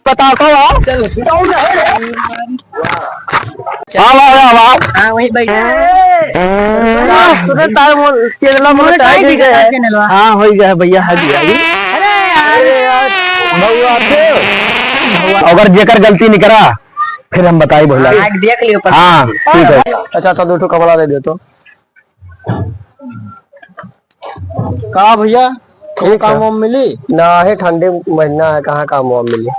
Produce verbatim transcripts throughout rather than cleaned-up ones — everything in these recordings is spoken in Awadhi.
बताओ तो आओ। चलो। आओ, आओ, आओ, आओ। हाँ, वही बैठा। हाँ, सुनो, तार वो चैनल में मोनेटाइज हो गया है। हाँ, हो गया है भैया, हाँ जी, हाँ जी। अरे यार। अगर जेकर गलती निकरा, फिर हम बताई भैया। हाँ, देख लियो, पता हाँ, ठीक है। अच्छा, तो दो ठो कपड़ा दे दे तो। का भैया, ठीक है। काम वाम मिली? नाही, ठंडी महीना है, कहाँ काम वाम मिली?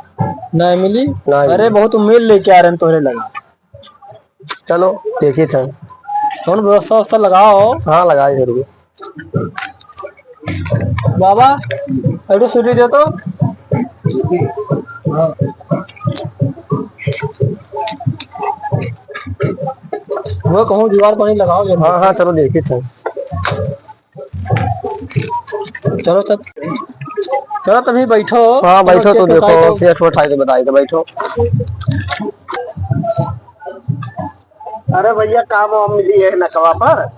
नाही मिली? नाही अरे, मिली। बहुत उम्मीद लेके आ रहे हैं तोहरे लगा। चलो, देखी थे। कौन व्यवस्था व्यवस्था लगाओ? हाँ, लगाई जरूर। बाबा, एडो सूटी दे तो। वो कहूँ जुगाड़ पानी लगाओ जब। हाँ, हाँ, चलो देखी थे। चलो तब, चलो तभी बैठो। हाँ, चलो बैठो तो सेठ उठाई देखो, दो। सेठ उठाई के बताई तो बैठो। अरे भैया, काम वाम मिली है नकवा पर?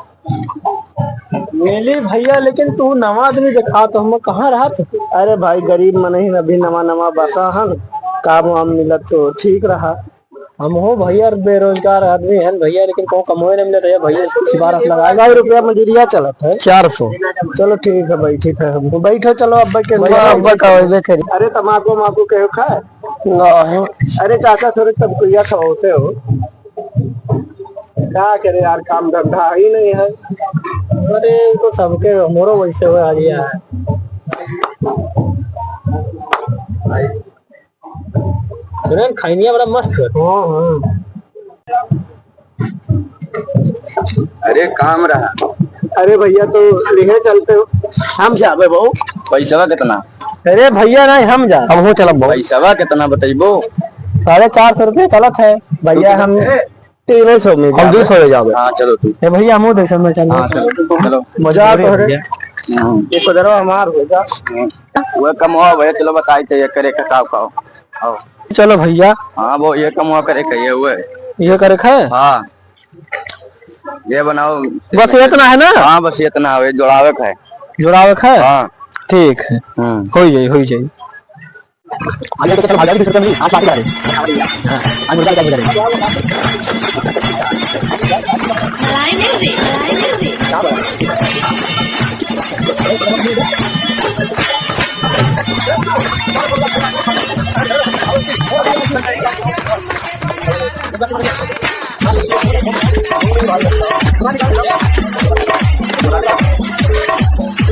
मिली भैया, लेकिन तू नवा आदमी देखा तो हम कहाँ रहा था? अरे भाई, गरीब मनई अभी नवा नवा बसा हन, काम वाम मिलत तो ठीक रहा। हम हो भैया, बेरोजगार आदमी हन भैया, लेकिन कहूँ कमोए नहीं मिलत है भैया, सिफारिश लगा। ढाई रुपया मजूरिया चलत है। चार सौ। चलो ठीक है, बैठी थे हम। बैठो, चलो अब्बा के भैया, अब्बा का होइबे करी। अरे तमाकू वमाकू केहू खाए? नहीं। अरे चाचा, थोड़े तब कुइया खवाते हो। का करे यार, काम धंधा ही नहीं है। अरे, तो सबके, हमरो वैसे हो हालिया है। सुने, खैनिया बड़ा मस्त है। हाँ, हाँ। अरे, काम रहा। अरे भैया, तो लिहे चलते हो, हम जाबे बहू। पैसवा कितना? अरे भैया, नहीं, हम जा। हम हो चलब बहू। पैसवा कितना बतैबो? साढ़े चार सौ रुपये चलत है भैया। हम तीन सौ में हम जाबे। दो सौ में जाबे। हाँ, चलो ठीक। ए भैया, हमहू दो सौ में चल। हाँ, चलो, चलो। मजा तो है। भैया। हम्म। एक उधरो हमार हो जा। हम्म। वो कम हो भैया, चलो बताई थे, ये करे का, का, का। आओ। चलो भैया। हाँ, वो ये कम हो करे का, ये हुए। ये करे का है? हाँ। ये बनाओ। बस इतना है ना? हाँ, बस इतना है, ये जुड़ावे का है। जुड़ावे का है? हाँ। ठीक है। हम्म। हो जाई, हो जाई।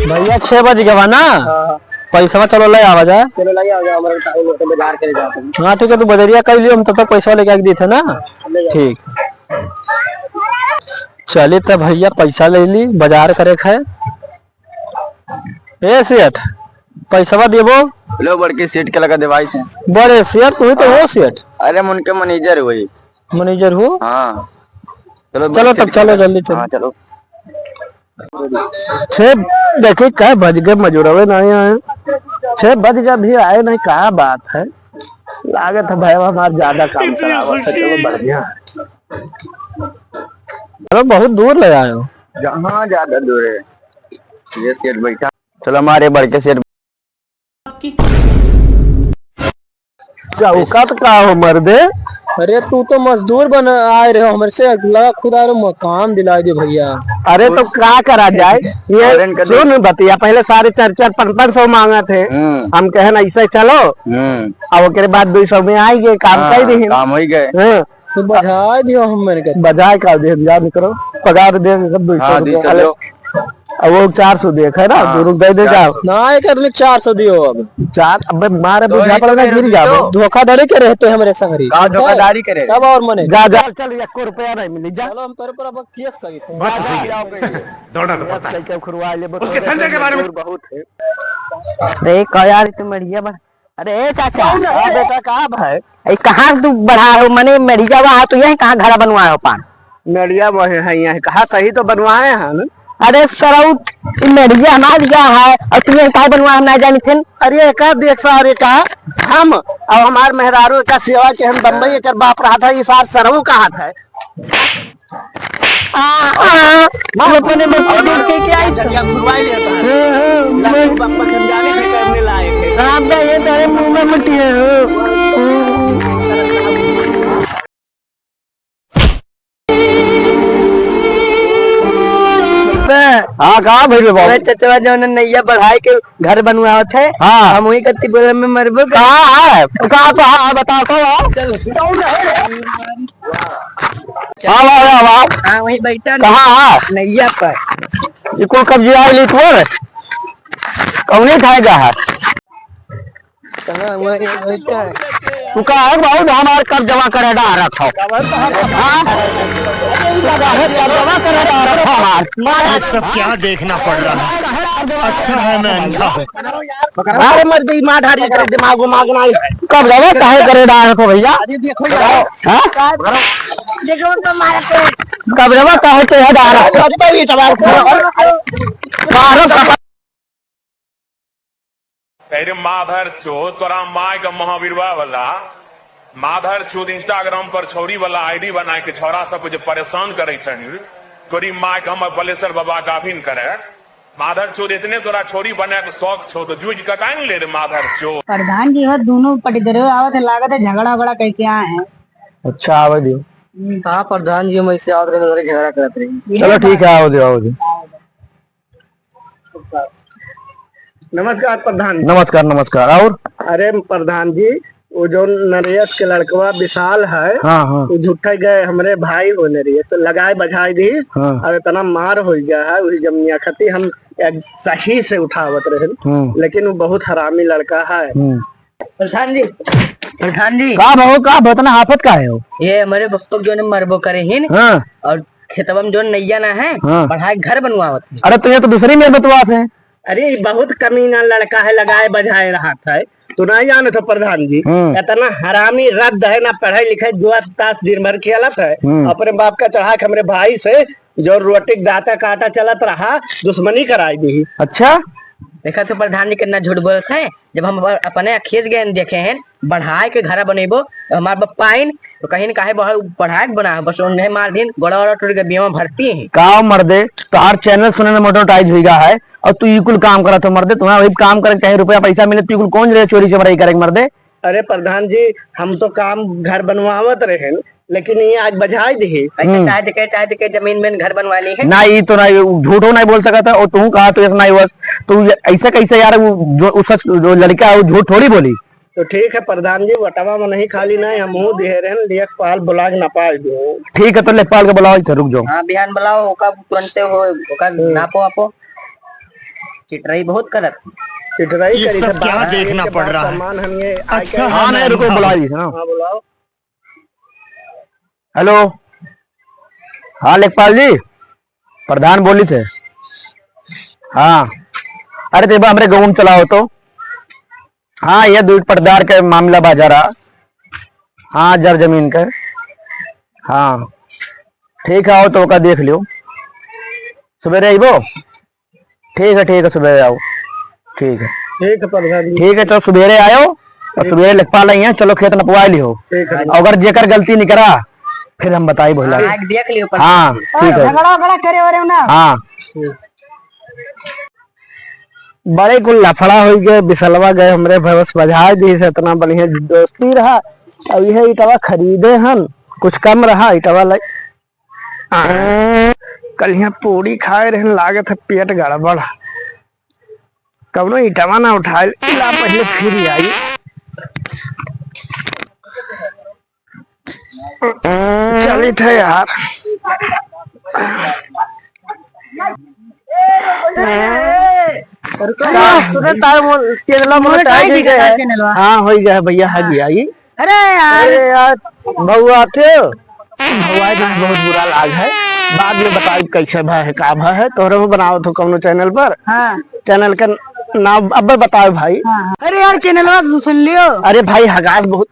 भैया, छह बज गवा ना? हाँ, हाँ। पैसवा चलो ले आवा जाए। चलो ले आवा जाए, हमारे टाइम होते बाजार करे जाते हैं। हाँ, ठीक है, तू बजरिया कर लियो, हम तब तक पैसवा लेके आके देते ना। हाँ, ले जाओ। ठीक। चली त भैया, पैसा ले ली, बाजार करे खाए। ए सेठ, पैसवा देबो? लो, बड़के सेठ के लगा देवाई थे। बड़े सेठ, तू ही तो हो सेठ। अरे, हम उनके मैनेजर हुई। मैनेजर हो? हाँ। चलो, चलो बड़े तब, सेठ के चलो लगा। जल्दी चलो। हाँ, चलो। छह, देखी, कै बज गए, मजूरवे नहीं आए। छह बज गए, अभी आए नहीं, का बात है? लागत है भाई, हमार ज्यादा काम करावत है, चलो बढ़िया है। चलो, बहुत दूर ले आए हो। जहाँ ज्यादा दूर है, ये सेठ बैठा। चलो, हमारे बड़के सेठ। चौकत का हो मर्दे? अरे तू तो मजदूर बन आए रहे हो, हमरे से लगा खुद आ रहे हो, काम दिला दे भैया। अरे तो का करा जाए? ये अरे इनका सुन बतिया, पहले साढ़े चार चार पाँच पाँच सौ मांगा थे, हम्म। हम कहे ना ऐसे चलो, हम्म। अब ओकरे बाद दो सौ में आई गए, काम हाँ, कर दी। काम हो ही गए। हाँ। तो बजाय दियो हम मैंने कहते। बजाय का दे, जा निकलो, पगार दे सब दो सौ हाँ, दी रुपया। चलो। अब वो चार सौ देख है ना, हाँ, दो रुपया दे चार सौ। जाओ। ना, एक आदमी चार सौ दियो अब। चार, अबे मारे तो बुझा एक पड़ा ना, तो गिर दे जाओ। दो। धोखाधड़ी के रहते हमरे संगरी। का धोखाधड़ी करे? तब और मने। जा, जा, चल, एको रुपया नहीं मिली, जा। चलो, हम तोरे पर अब केस करी थे। बात सही है। जाओ कहीं। दौड़ना तो पड़ता है। क्या खुरवा ले, उसके धंधे के बारे में। बहुत है। अरे, का यार, तू मरिया बन। अरे ए चाचा। कौन है? हाँ बेटा, का भाई? ए, कहाँ तू बढ़ा हो? मने मेढ़िया हुआ है, तो यही कहाँ घर बनवाए हो पान? मेढ़िया वही है, यही कहाँ सही तो बनवाए हैं ना? अरे सरऊ, ई मेढ़िया हमार गया है, और तू यही कहाँ बनवाए, हम ना जानी थे। अरे एका देख सारे का, हम और हमार मेहरारू का सेवा के हम बम्बई, एकर बाप रहा था, ये सार सरऊ का हाथ है। आ, आ, वो अपने बच्चे देख के क्या आई? जंगलिया घुरवाई लेता है। हाँ, हाँ, लालू मैं बापा के जाने से करने लायक है। आप ना ये तारे मुंह में मटी है, हो। हाँ, कहाँ भइल बा बाबू? अरे चचवा, जौन नैया बढ़ाए के घर बनवावत है, हाँ। हम वही कत्ती बोले में मरबो कर। कहाँ है? कहाँ तो, हाँ, बताओ तो, हाँ। चल। हाँ, वाह, वाह, वाह। हाँ, वही बैठा ना। कहाँ है? नैया पर। ये कुल कब्जे आए ली तू रे? कौने खाएगा है? कहाँ हुआ ये भाई का? तू का है बाबू, हमार कब्जवा करे डारत हो। हाँ? अरे, ई लगा है, कब्जवा करे डारत हो हमार। ये सब क्या देखना पड़ रहा है? अच्छा है मैं अंधा हूँ। अरे मत दे, मार धारी करे, दिमाग उमाग ना। कब्जवा काहे करे डारत हो भैया? अरे देखो यार। हाँ? देखो तो मारा तो। कब्जवा काहे करे डारत हो? अरे भाई, ये तबार को। मारो कब्जवा। अरे माधर चोद, तोरा माय के महावीरवा वाला, माधर चोद Instagram पर छौरी वाला ID बनाए के छौरा सब के जे परेशान करे छही, तोरी माय के हमर बलेश्वर बाबा गाभिन करे। माधर चोद, इतने तोरा छौरी बने के शौक छो तो जूझ के काहे ले रे माधर चोद। प्रधान जी हो, दोनों पटीदार आवत है, लागत है झगड़ा उगड़ा करके आए हैं। अच्छा, आवे दियो। हम्म। हाँ प्रधान जी, हम ऐसे आवत रहे, झगड़ा करत रही। चलो ठीक है, आवे दियो, आवे दियो। नमस्कार प्रधान जी। नमस्कार, नमस्कार। और? अरे प्रधान जी, वो जो नरेश के लड़कवा विशाल है, हाँ, हाँ। वो झूठे गए हमरे भाई हो नरेश, लगाए बजाए दी। हाँ। और इतना मार हो गया है, वही जमिया खती हम एक सही से उठावत रहे, हम्म। लेकिन वो बहुत हरामी लड़का है। हम्म। प्रधान जी, प्रधान जी। का भाव, का भाव, इतना हाफत का है हो? ये हमारे बप्पक जो ने मरबो करे हिन, हाँ। और खेतवा में जो नैया ना है, हाँ। बढ़ाए घर बनवावत है। अरे तो ये तो दूसरी मेर बतवात है। अरे बहुत कमीना लड़का है, लगाए बजाए रहत है, तू नहीं जाने तो प्रधान जी, हम्म। इतना हरामी रद्द है, ना पढ़े लिखे, जुआ ताश दिन भर खेलत है, हम्म। अपने बाप का चढ़ा के हमरे भाई से जो रोटी के दाता काटा चलत रहा, दुश्मनी कराई दी। अच्छा? देखा तो प्रधान जी कितना झूठ बोलत है। जब हम अप-, अपने अखिए से गए देखे हैं, बढ़ाए के घरा बनेबो, तो हमार बाप पाइन, तो कहीं न काहे बढ़ा-, बढ़ाए के बना, बस उन्हें मार दिन, गोड़ा वोड़ा टूट गए, बीमा भरती हैं। का मर्दे, तोहार channel सुने में monetize हुई गा है, और तू ई कुल काम करत हो मर्दे, तुम्हारा वही काम करे के चाहे, रुपया पैसा मिले, तू ई कुल कौन रहे चोरी चमराई करे के मर्दे? अरे प्रधान जी, हम तो काम घर बनवावत रहे, लेकिन ये आज बजाए दिहे। ऐसे हम्म। चाहे देखे, चाहे देखे जमीन में घर बनवा ली है। ना, ई तो ना, ऊ झूठो नहीं बोल सकता, और तू कहा तो ऐसा नहीं हुआ, तू ये ऐसे कैसे यार, वो जो, वो सच, जो लड़का है, वो झूठ थोड़ी बोली। तो ठीक है प्रधान जी, वटवा में नहीं खाली नहीं, हम हूँ दिहे रहन, लेखपाल बुला के नपाए दो। ठीक है, तो लेखपाल के बुलाओ, इधर रुक जाओ। हाँ, बिहान बुलाओ, ओका तुरंते हो, ओका हम्म। नापो आपो। चिटराई बहुत करत। चिटराई ये करी सब था क्या बाहर, देखना इनके पड़ पास रहा है? सामान हम ये अच्छा आके है, हाँ, मैं नहीं, रुको, अंधा बुला हूँ। लीजिए, हाँ। हाँ, बुलाओ। हेलो, हाँ लेखपाल जी, प्रधान बोली थे। हाँ, अरे तो एक बार हमरे गाँव में चलाओ तो। हाँ, ये दू पटदार के मामला बा जरा। हाँ, जर जमीन के। हाँ, ठीक है, आओ तो ओका देख लियो। सुबेरे अइबो? ठीक है, ठीक है, सुबेरे आओ। ठीक है। ठीक है, प्रधान जी। ठीक है, तो सुबेरे आयो और सुबेरे लेखपाल आई हैं, चलो खेत नपवा लिहो। ठीक है। अगर जेकर गलती निकरा, फिर हम बताई भोला। हाँ, देख लियो, प्रधान हाँ, जी। ठीक है। झगड़ा उगड़ा करे हो रहे हो ना? हाँ। बड़े कुल लफड़ा होइ गए, बिसलवा गए, हमरे भैंस बजाए दी से इतना बढ़िया दोस्ती रहा। अब यह इटवा खरीदे हन, कुछ कम रहा इटवा ले। आ, कल यहाँ पूरी खाए रहन, लागत है पेट गड़बड़। कौनो ईटवा ना उठाए, ला पहले फिर आई। चलित है यार। सुने तार मोर चैनलवा मोर मोर टाइम टाइम हो गया है। चैनलवा। हाँ, हो गया है भैया, हाँ जी, आई। अरे यार। अरे यार, बउआ आते हो? बउआ, आज बहुत बुरा लाग है। बाद में बताओ कैसे भा है, का भा है। तोहरे हो बनाओ तो कौनो चैनल पर। हाँ। चैनल का नाम अब बताओ भाई। हाँ, हाँ। अरे यार, चैनलवा तो सुन लियो। अरे भाई, हगास बहुत।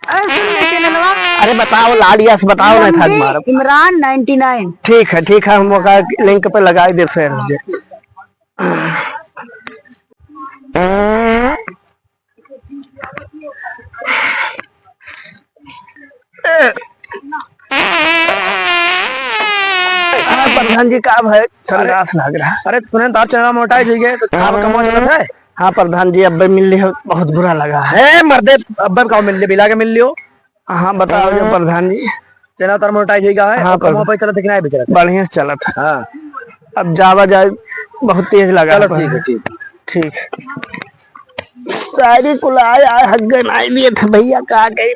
अरे सुन ले चैनलवा। अरे बताओ, लाड़ यस बताओ, नहीं था इमरान मारो। इमरान नाइंटी नाइन। ठीक है, ठीक है, हम ओका लिंक पे लगाई देब शेयर हो जाए। हाँ, प्रधान जी, का भाई संडास लाग रहा। अरे, सुने, तार चेहरा मोटाई हुई है, तो खाब कमा चलत है। हाँ, प्रधान जी, अब्बे मिल लियो, बहुत बुरा लगा है। ए, मर्दे, अब्बे का मिल लियो, बिला के मिल लियो। हाँ, बताओ जो प्रधान जी। चेहरा तार मोटाई हुई का है, हाँ, और कमा प्रधान। पे चलत है कि नहीं बेचारा? बढ़िया से चलत है। हाँ। अब जावा जाए, बहुत तेज लगा चलो, है। ठीक है, ठीक है। ठीक है। सारी कुल आए, आए हग गए, नाई लिए थे भैया, का कही,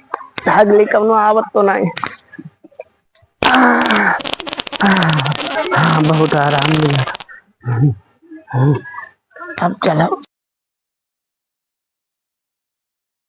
हग ले, कौनो आवत तो नहीं। हाँ, बहुत आराम मिला। अब चलो,